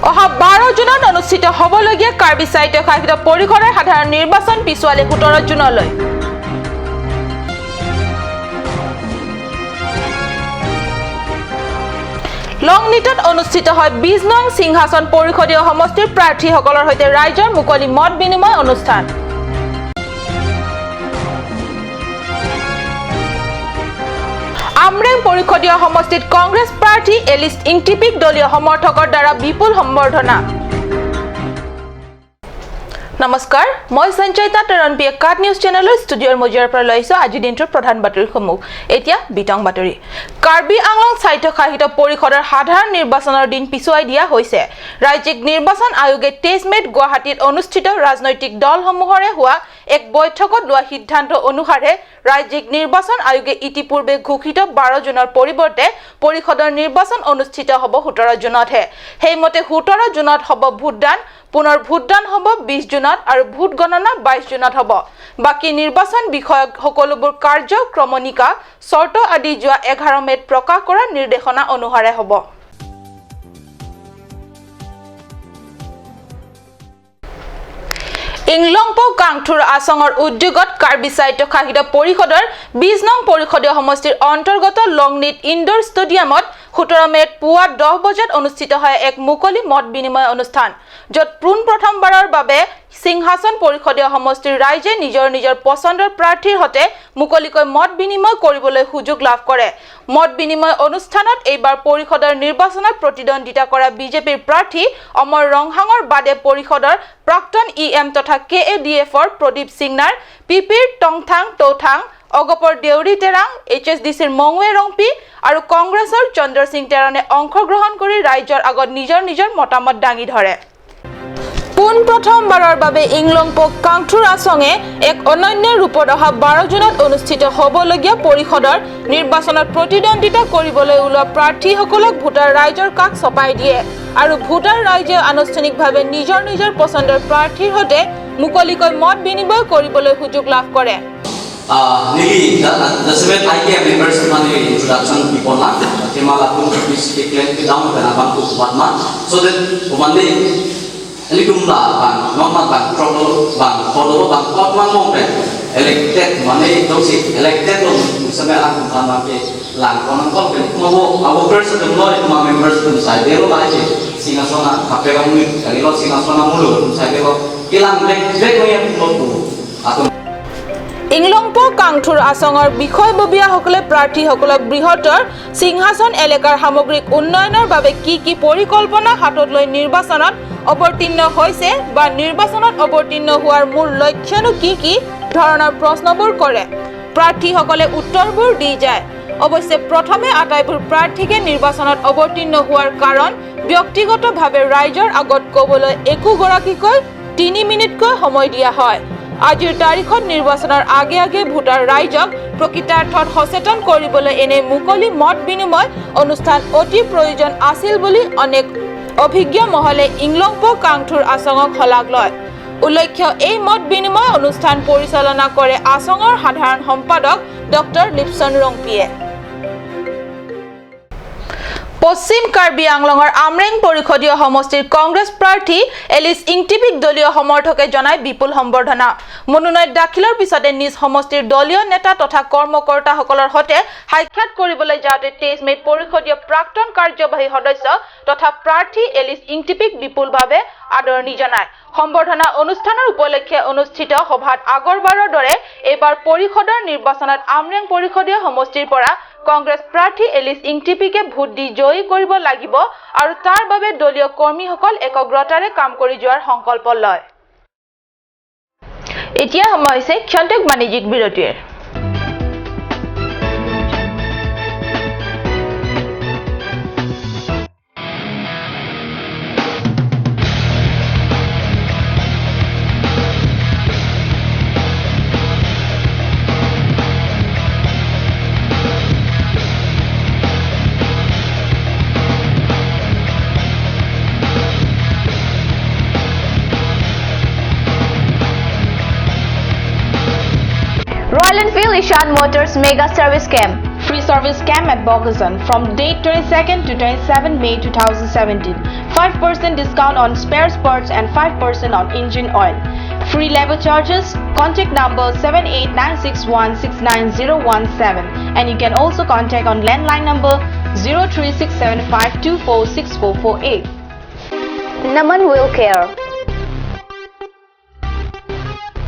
অহা 12 জুনত অনুষ্ঠিত হ'বলগীয়া কাৰ্বি স্বায়ত্ত শাসিত পৰিষদৰ সাধাৰণ নিৰ্বাচন পিছুৱালে 17 জুনলৈ। লংনিটত অনুষ্ঠিত হয় 20 নং সিংহাসন পৰিষদীয় সমষ্টিৰ প্ৰাৰ্থীসকলৰ সৈতে ৰাইজৰ মুকলি মত বিনিময় অনুষ্ঠান। আমৰেং পৰিষদীয় সমষ্টিত কংগ্ৰেছ প্ৰাৰ্থী এলিছ ইংটিপিক দলীয় সমৰ্থকৰ দ্বাৰা বিপুল সম্বৰ্ধনা। নমস্কাৰ, মই সঞ্চয়িতা তৰণপিয়ে কাট নিউজ চেনেলৰ ষ্টুডিঅ'ৰ মজিয়াৰ পৰা লৈ আহিছোঁ আজিৰ দিনটোৰ প্ৰধান বাতৰিসমূহ। এতিয়া বিতং বাতৰি। কাৰ্বি আংলং স্বায়ত্তশাসিত পৰিষদৰ সাধাৰণ নিৰ্বাচনৰ দিন পিছুৱাই দিয়া হৈছে। ৰাজ্যিক নিৰ্বাচন আয়োগে 23 মে'ত গুৱাহাটীত অনুষ্ঠিত ৰাজনৈতিক দলসমূহৰে হোৱা এক বৈঠকত লোৱা সিদ্ধান্ত অনুসাৰে ৰাজ্যিক নিৰ্বাচন আয়োগে ইতিপূৰ্বে ঘোষিত 12 জুনৰ পৰিৱৰ্তে পৰিষদৰ নিৰ্বাচন অনুষ্ঠিত হ'ব 17 জুনতহে। সেইমতে 17 জুনত হ'ব ভোটদান, পুনৰ ভোটদান হ'ব 20 জুনত আৰু ভোট গণনা 22 জুনত হ'ব। বাকী নিৰ্বাচন বিষয়ক সকলোবোৰ কাৰ্যক্ৰমণিকা, চৰ্ত আদি যোৱা 11 মে'ত প্ৰকাশ কৰা নিৰ্দেশনা অনুসাৰে হ'ব। ইংলংপ কাংথুৰ আচঙৰ উদ্যোগত কাৰ্বি স্বায়ত্তশাসিত পৰিষদৰ 20 নং পৰিষদীয় সমষ্টিৰ অন্তৰ্গত লংনিট ইনডোৰ ষ্টেডিয়ামত 17 মে'ত পুৱা 10 বজাত অনুষ্ঠিত হয় এক মুকলি মত বিনিময় অনুষ্ঠান, য'ত পোনপ্ৰথমবাৰৰ বাবে সিংহাসন পৰিষদীয় সমষ্টিৰ ৰাইজে নিজৰ নিজৰ পচন্দৰ প্ৰাৰ্থীৰ সৈতে মুকলিকৈ মত বিনিময় কৰিবলৈ সুযোগ লাভ কৰে। মত বিনিময় অনুষ্ঠানত এইবাৰ পৰিষদৰ নিৰ্বাচনত প্ৰতিদ্বন্দ্বিতা কৰা বিজেপিৰ প্ৰাৰ্থী অমৰ ৰংহাঙৰ বাদে পৰিষদৰ প্ৰাক্তন ই এম তথা কে এ ডি এফৰ প্ৰদীপ সিংনাৰ, পি পিৰ টংথাং টৌথাং, অগপৰ Deori Terang, H S D চিৰ মংৱে ৰংপি আৰু কংগ্ৰেছৰ চন্দ্ৰ সিং তেৰণে অংশগ্ৰহণ কৰি ৰাইজৰ আগত নিজৰ নিজৰ মতামত দাঙি ধৰে। পোনপ্ৰথমবাৰৰ বাবে ইংলংপক কাংথুৰ আচঙে এক অনন্য ৰূপত অহা 12 জুনত অনুষ্ঠিত হ'বলগীয়া পৰিষদৰ নিৰ্বাচনত প্ৰতিদ্বন্দ্বিতা কৰিবলৈ ওলোৱা প্ৰাৰ্থীসকলক ভোটাৰ ৰাইজৰ কাষ চপাই দিয়ে আৰু ভোটাৰ ৰাইজে আনুষ্ঠানিকভাৱে নিজৰ নিজৰ পচন্দৰ প্ৰাৰ্থীৰ সৈতে মুকলিকৈ মত বিনিময় কৰিবলৈ সুযোগ লাভ কৰে। Nili, the seven IKM members mani introduction people na, tema la pun bis ke clan ke down kana bang ku batma, so that umane eli kum la bang normal bang trouble bang kodo bang kot mang mong pe elected mane dosi elected lo samay lang kum bang ke lang konang kol ke mo wo our person the lo ma members tum sai de lo ba che singasona kape kamu kali lo singasona mulu tum sai de lo kilang lek lek lo yang lo tu atau ইংলংপ কাংথুৰ আচঙৰ বিষয়ববীয়াসকলে প্ৰাৰ্থীসকলক বৃহত্তৰ সিংহাসন এলেকাৰ সামগ্ৰিক উন্নয়নৰ বাবে কি কি পৰিকল্পনা হাতত লৈ নিৰ্বাচনত অৱতীৰ্ণ হৈছে বা নিৰ্বাচনত অৱতীৰ্ণ হোৱাৰ মূল লক্ষ্যনো কি কি ধৰণৰ প্ৰশ্নবোৰ কৰে। প্ৰাৰ্থীসকলে উত্তৰবোৰ দি যায়। অৱশ্যে প্ৰথমে আটাইবোৰ প্ৰাৰ্থীকে নিৰ্বাচনত অৱতীৰ্ণ হোৱাৰ কাৰণ ব্যক্তিগতভাৱে ৰাইজৰ আগত ক'বলৈ একোগৰাকীকৈ 3 মিনিটকৈ সময় দিয়া হয়। আজিৰ তাৰিখত নিৰ্বাচনৰ আগে আগে ভোটাৰ ৰাইজক প্ৰকৃতাৰ্থত সচেতন কৰিবলৈ এনে মুকলি মত বিনিময় অনুষ্ঠান অতি প্ৰয়োজন আছিল বুলি অনেক অভিজ্ঞ মহলে ইংলংপ কাংথুৰ আচঙক শলাগ লয়। উল্লেখ্য, এই মত বিনিময় অনুষ্ঠান পৰিচালনা কৰে আচঙৰ সাধাৰণ সম্পাদক ডক্টৰ লিপছন ৰংপিয়ে। পশ্চিম কাৰ্বি আংলঙৰ আমৰেং পৰিষদীয় সমষ্টিৰ কংগ্ৰেছ প্ৰাৰ্থী এলিছ ইংটিপিক দলীয় সমৰ্থকে জনাই বিপুল সম্বৰ্ধনা। মনোনয়ন দাখিলৰ পিছতে নিজ সমষ্টিৰ দলীয় নেতা তথা কৰ্মকৰ্তাসকলৰ সৈতে সাক্ষাৎ কৰিবলৈ যাওঁতে 23 মে'ত পৰিষদীয় প্ৰাক্তন কাৰ্যবাহী সদস্য তথা প্ৰাৰ্থী এলিছ ইংটিপিক বিপুলভাৱে আদৰণি জনায়। সম্বৰ্ধনা অনুষ্ঠানৰ উপলক্ষে অনুষ্ঠিত সভাত আগৰবাৰৰ দৰে এইবাৰ পৰিষদৰ নিৰ্বাচনত আমৰেং পৰিষদীয় সমষ্টিৰ পৰা কংগ্ৰেছ প্ৰাৰ্থী এলিছ ইংটিপিকে ভোট দি জয়ী কৰিব লাগিব আৰু তাৰ বাবে দলীয় কৰ্মীসকল একগ্ৰতাৰে কাম কৰি যোৱাৰ সংকল্প লয়। এতিয়া সময় হৈছে ক্ষন্তেক বাণিজ্যিক বিৰতিৰ। Royal Enfield Ishan Motors Mega Service Camp. Free service camp at Bokajan from date 22nd to 27 May 2017. 5% discount on spare parts and 5% on engine oil. Free labor charges. Contact number 7896169017 and you can also contact on landline number 03675246448. Naman Wheel Care.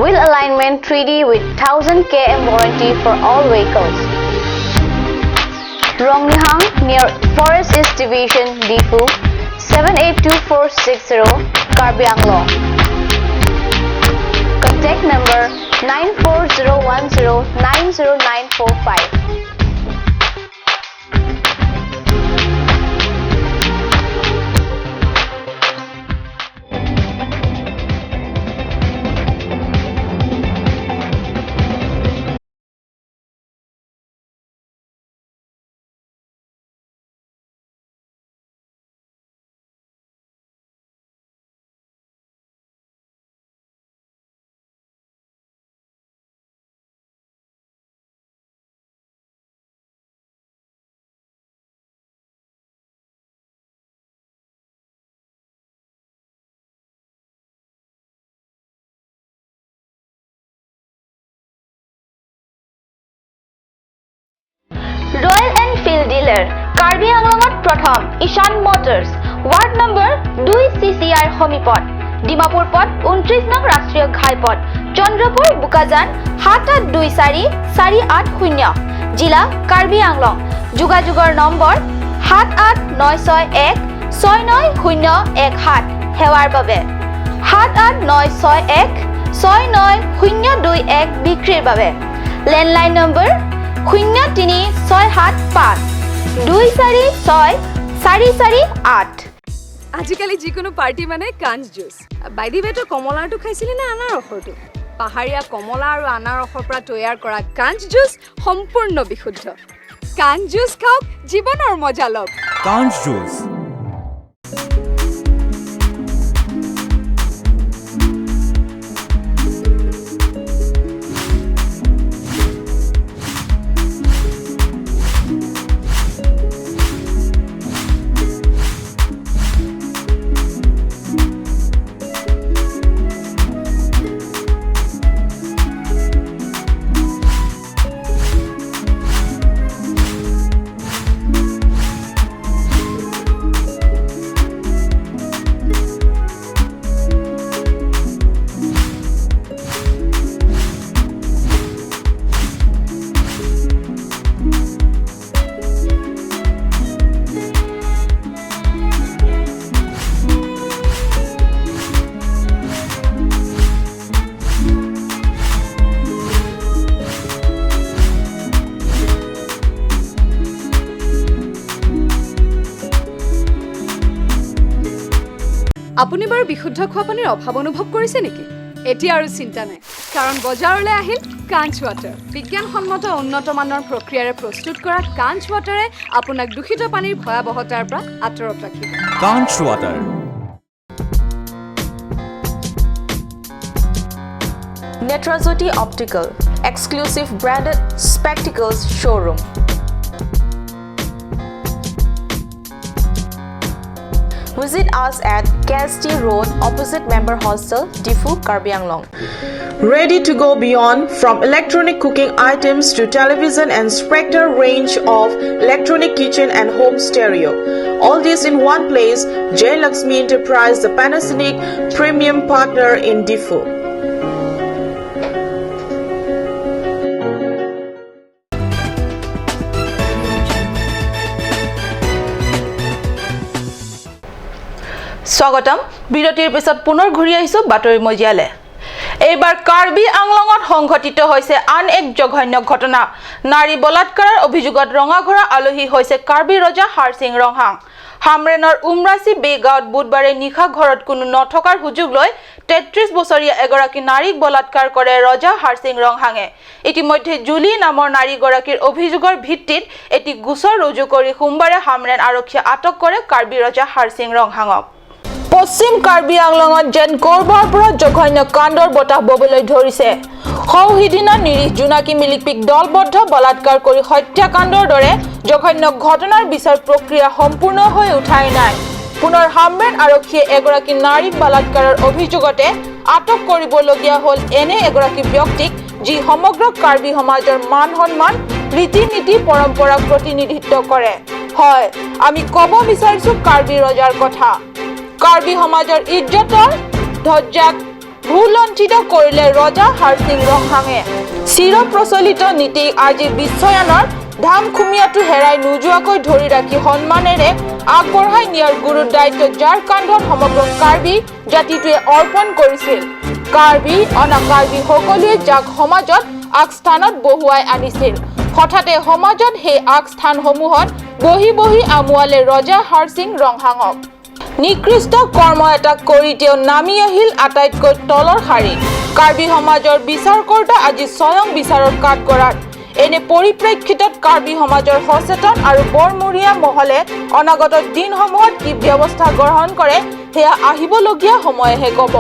Wheel alignment 3D with 1000 km warranty for all vehicles. Ronglihang near Forest East Division, Diphu, 782460, Karbi Anglong. Contact number 9401090945. Royal Enfield dealer Karbi আংলঙত প্ৰথম Ishan Motors, ward number 2, C C আইৰ সমীপত, ডিমাপুৰ পথ, 29 নং ৰাষ্ট্ৰীয় ঘাইপথ, চন্দ্ৰপুৰ, বোকাজান, 7824480, জিলা কাৰ্বি আংলং। যোগাযোগৰ নম্বৰ 7896169017। সেৱাৰ বাবে 7896169021। বিক্ৰীৰ বাবে লেণ্ডলাইন নম্বৰ 03675246448। আজিকালি যিকোনো পাৰ্টি মানে কাঞ্চ জুচ। বাই the ৱে, তই কমলাৰটো খাইছিলি নে আনাৰসৰটো? পাহাৰীয়া কমলা আৰু আনাৰসৰ পৰা তৈয়াৰ কৰা কাঞ্চ জুচ সম্পূৰ্ণ বিশুদ্ধ। কাঞ্চ জুচ খাওক, জীৱনৰ মজা লওক। কাঞ্চ জুচ। আপুনি বাৰু বিশুদ্ধ খোৱা পানীৰ অভাৱ অনুভৱ কৰিছে নেকি? এতিয়া আৰু চিন্তা নাই, কাৰণ বজাৰলৈ আহিল কাঞ্চ ৱাটাৰ। বিজ্ঞানসন্মত উন্নত মানৰ প্ৰক্ৰিয়াৰে প্ৰস্তুত কৰা কাঞ্চ ৱাটাৰে আপোনাক দূষিত পানীৰ ভয়াৱহতাৰ পৰা আঁতৰত ৰাখিব। কাঞ্চ water. Netrajyoti Optical, exclusive branded spectacles showroom. Visit us at KST Road, opposite Member Hostel, Diphu, Karbi Anglong. Ready to go beyond from electronic cooking items to television and Spectre range of electronic kitchen and home stereo. All this in one place, J Lakshmi Enterprise, the Panasonic premium partner in Diphu. স্বাগতম। বিৰতিৰ পিছত পুনৰ ঘূৰি আহিছোঁ বাতৰি মজিয়ালে। এইবাৰ কাৰ্বি আংলঙত সংঘটিত হৈছে আন এক জঘন্য ঘটনা। নাৰী বলাৎকাৰৰ অভিযোগত ৰঙাঘৰা আলহী হৈছে কাৰ্বি ৰজা হাৰসিং ৰংহাং। হামৰেনৰ উমৰাচি বে গাঁৱত বুধবাৰে নিশা ঘৰত কোনো নথকাৰ সুযোগ লৈ 33 বছৰীয়া এগৰাকী নাৰীক বলাৎকাৰ কৰে ৰজা হাৰসিং ৰংহাঙে। ইতিমধ্যে জুলি নামৰ নাৰীগৰাকীৰ অভিযোগৰ ভিত্তিত এটি গোচৰ ৰুজু কৰি সোমবাৰে হামৰেন আৰক্ষীয়ে আটক কৰে কাৰ্বি ৰজা হাৰসিং ৰংহাঙক। পশ্চিম কাৰ্বি আংলঙত যেন ক'ৰবাৰ পৰা জঘন্য কাণ্ডৰ বতাহ ববলৈ ধৰিছে। সৌ সিদিনা নিৰীহ জোনাকী মিলিকপিক দলবদ্ধ বলাৎকাৰ কৰি হত্যাকাণ্ডৰ দৰে জঘন্য ঘটনাৰ বিচাৰ প্ৰক্ৰিয়া সম্পূৰ্ণ হৈ উঠাই নাই। পুনৰ হামৰেণ আৰক্ষীয়ে এগৰাকী নাৰীক বলাৎকাৰৰ অভিযোগতে আটক কৰিবলগীয়া হ'ল এনে এগৰাকী ব্যক্তিক, যি সমগ্ৰ কাৰ্বি সমাজৰ মান সন্মান, ৰীতি নীতি, পৰম্পৰাক প্ৰতিনিধিত্ব কৰে। হয়, আমি ক'ব বিচাৰিছোঁ কাৰ্বি ৰজাৰ কথা। কাৰ্বি সমাজৰ ইজ্জতৰ ধ্বজাক ভূলণ্ঠিত কৰিলে ৰজা হাৰসিং ৰংহাঙে। চিৰ প্ৰচলিত নীতি আজি বিশ্বায়নৰ ধামখুমীয়াটো হেৰাই নোযোৱাকৈ ধৰি ৰাখি সন্মানেৰে আগবঢ়াই নিয়াৰ গুৰু দায়িত্ব যাৰ কান্ধত সমগ্ৰ কাৰ্বি জাতিটোৱে অৰ্পণ কৰিছিল, কাৰ্বি অনাকাৰ্বি সকলোৱে যাক সমাজত আগস্থানত বহুৱাই আনিছিল, হঠাতে সমাজত সেই আগস্থানসমূহত বহি বহি আমুৱালে ৰজা হাৰসিং ৰংহাঙক। নিকৃষ্ট কৰ্ম এটা কৰি তেওঁ নামি আহিল আটাইতকৈ তলৰ শাৰীত। কাৰ্বি সমাজৰ বিচাৰকৰ্তা আজি স্বয়ং বিচাৰৰ কাঠগড়াত। এনে পৰিপ্ৰেক্ষিতত কাৰ্বি সমাজৰ সচেতন আৰু বৰমূৰীয়া মহলে অনাগত দিনসমূহত কি ব্যৱস্থা গ্ৰহণ কৰে, সেয়া আহিবলগীয়া সময়েহে ক'ব।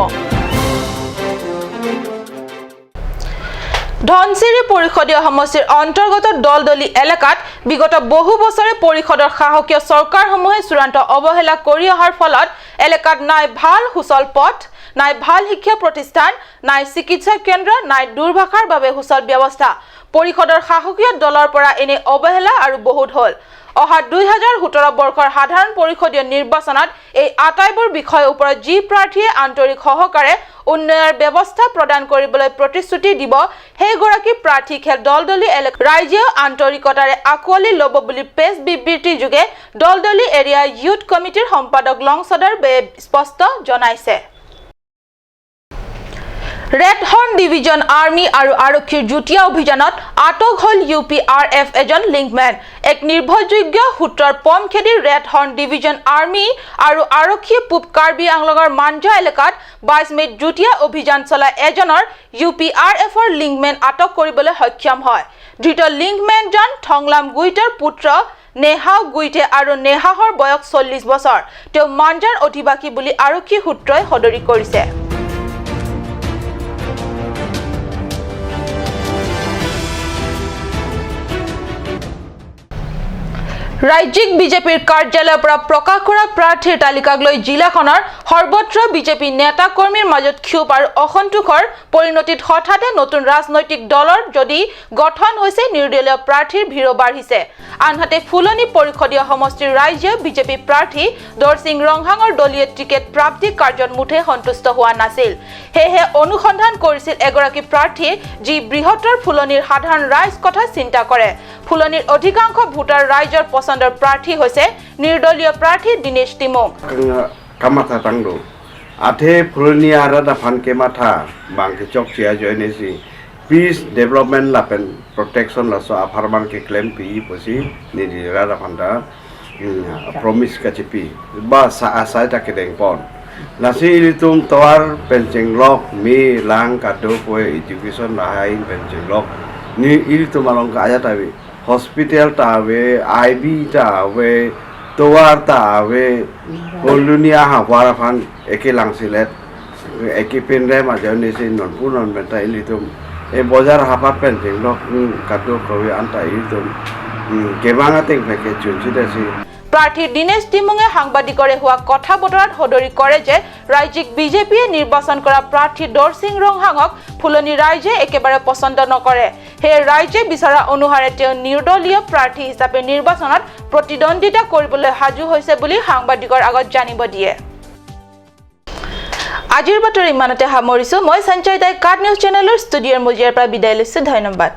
ধনশিৰি পৰিষদীয় সমষ্টিৰ অন্তৰ্গত দলদলি এলেকাত বিগত বহু বছৰে পৰিষদৰ শাসকীয় চৰকাৰসমূহে চূড়ান্ত অৱহেলা কৰি অহাৰ ফলত এলেকাত নাই ভাল সুচল পথ, নাই ভাল শিক্ষা প্ৰতিষ্ঠান, নাই চিকিৎসা কেন্দ্ৰ, নাই দূৰভাষাৰ বাবে সুচল ব্যৱস্থা। পৰিষদৰ শাসকীয় দলৰ পৰা এনে অৱহেলা আৰু বহুত হ'ল। অহা 2017 বৰ্ষৰ সাধাৰণ পৰিষদীয় নিৰ্বাচনত এই আটাইবোৰ বিষয়ৰ ওপৰত যি প্ৰাৰ্থীয়ে আন্তৰিক সহকাৰে উন্নয়নৰ ব্যৱস্থা প্ৰদান কৰিবলৈ প্ৰতিশ্ৰুতি দিব, সেইগৰাকী প্ৰাৰ্থীকহে দলদলি এলেকা ৰাইজেও আন্তৰিকতাৰে আঁকোৱালি ল'ব বুলি প্ৰেছ বিবৃতিযোগে দলদলি এৰিয়া ইউথ কমিটিৰ সম্পাদক লংচদাৰ বে স্পষ্ট জনাইছে। ৰেড হৰ্ণ ডিভিজন আৰ্মি আৰু আৰক্ষীৰ যুটীয়া অভিযানত আটক হ'ল ইউ পি আৰ এফ এজন লিংকমেন। এক নিৰ্ভৰযোগ্য সূত্ৰৰ পম খেদি ৰেড হৰ্ণ ডিভিজন আৰ্মি আৰু আৰক্ষীয়ে পূব কাৰ্বি আংলঙৰ মাঞ্জা এলেকাত 22 মে'ত যুটীয়া অভিযান চলাই এজনৰ ইউ পি আৰ এফৰ লিংকমেন আটক কৰিবলৈ সক্ষম হয়। ধৃত লিংকমেনজন থংলাম গুইটৰ পুত্ৰ নেহা গুইটে আৰু নেহাহৰ বয়স 40 বছৰ। তেওঁ মাঞ্জাৰ অধিবাসী বুলি আৰক্ষী সূত্ৰই সদৰি কৰিছে। ৰাজ্যিক বিজেপিৰ কাৰ্যালয়ৰ পৰা প্ৰকাশ কৰা প্ৰাৰ্থীৰ তালিকাক লৈ জিলাখনৰ সৰ্বত্ৰ বিজেপি নেতা কৰ্মীৰ মাজত ক্ষোভ আৰু অসন্তোষৰ পৰিণতিত হঠাতে নতুন ৰাজনৈতিক দলৰ যদি গঠন হৈছে, নিৰ্দলীয় প্ৰাৰ্থীৰ ভিৰো বাঢ়িছে। আনহাতে ফুলনি পৰিষদীয় সমষ্টিৰ ৰাজ্য বিজেপি প্ৰাৰ্থী দৰসিং ৰংহাঙৰ দলীয় টিকেট প্ৰাপ্তি কাৰ্যত মুঠেই সন্তুষ্ট হোৱা নাছিল। সেয়েহে অনুসন্ধান কৰিছিল এগৰাকী প্ৰাৰ্থীয়ে যি বৃহত্তৰ ফুলনিৰ সাধাৰণ ৰাইজ কথা চিন্তা কৰে। ফুলনিৰ অধিকাংশ ভোটাৰ ৰাইজৰ পচন্দৰ প্ৰাৰ্থী হৈছে নিৰ্দলীয় প্ৰাৰ্থী দীনেশ তিমুং। কামাথা টাংদো আথে ফুলনি আৰাদা ফানকে মাথা বাংকে চক চিয়া জয়নেছি পিস ডেভেলপমেন্ট লাপেন প্ৰটেকশ্যন লাছ আফাৰমান কে ক্লেম পি পছি নিদি ৰাদা ফান্ডা প্ৰমিস কাচিপি বা সাই তাকে দেংপন লাসি ইলিতুম তোৱাৰ পেঞ্চিং লক মি লাং কাদো পয়ে এডুকেশ্যন লাহাইন পেঞ্চিং লক নি ইলিতুম আলং আয়া তাবি হসপিটাল তাবে আইবি তাবে তোয়ার তাবে হলুনিয়া হাওয়ার ফান একে লাংছিলেট একে পেনরে মাঝে নিচে ননপু ননবেন্টা ইলিতুম এই বজাৰ হাফা পেঞ্চিং লক কাদো কবি আনতা ইলিতুম কেবাঙাতে ফেকে চুনচি দেছি। প্ৰাৰ্থী দীনেশ তিমুঙে সাংবাদিকৰে হোৱা কথা বতৰাত সদৰি কৰে যে ৰাজ্যিক বিজেপিয়ে নিৰ্বাচন কৰা প্ৰাৰ্থী দৰসিং ৰংহাঙক ফুলনি ৰাইজে একেবাৰে পচন্দ নকৰে। সেয়ে ৰাইজে বিচৰা অনুসাৰে তেওঁ নিৰ্দলীয় প্ৰাৰ্থী হিচাপে নিৰ্বাচনত প্ৰতিদ্বন্দ্বিতা কৰিবলৈ সাজু হৈছে বুলি সাংবাদিকৰ আগত জানিব দিয়ে। আজিৰ বাতৰি ইমানতে সামৰিছোঁ। মই সঞ্চয় দাই কাট নিউজ চেনেলৰ ষ্টুডিঅ'ৰ মজিয়াৰ পৰা বিদায় লৈছোঁ। ধন্যবাদ।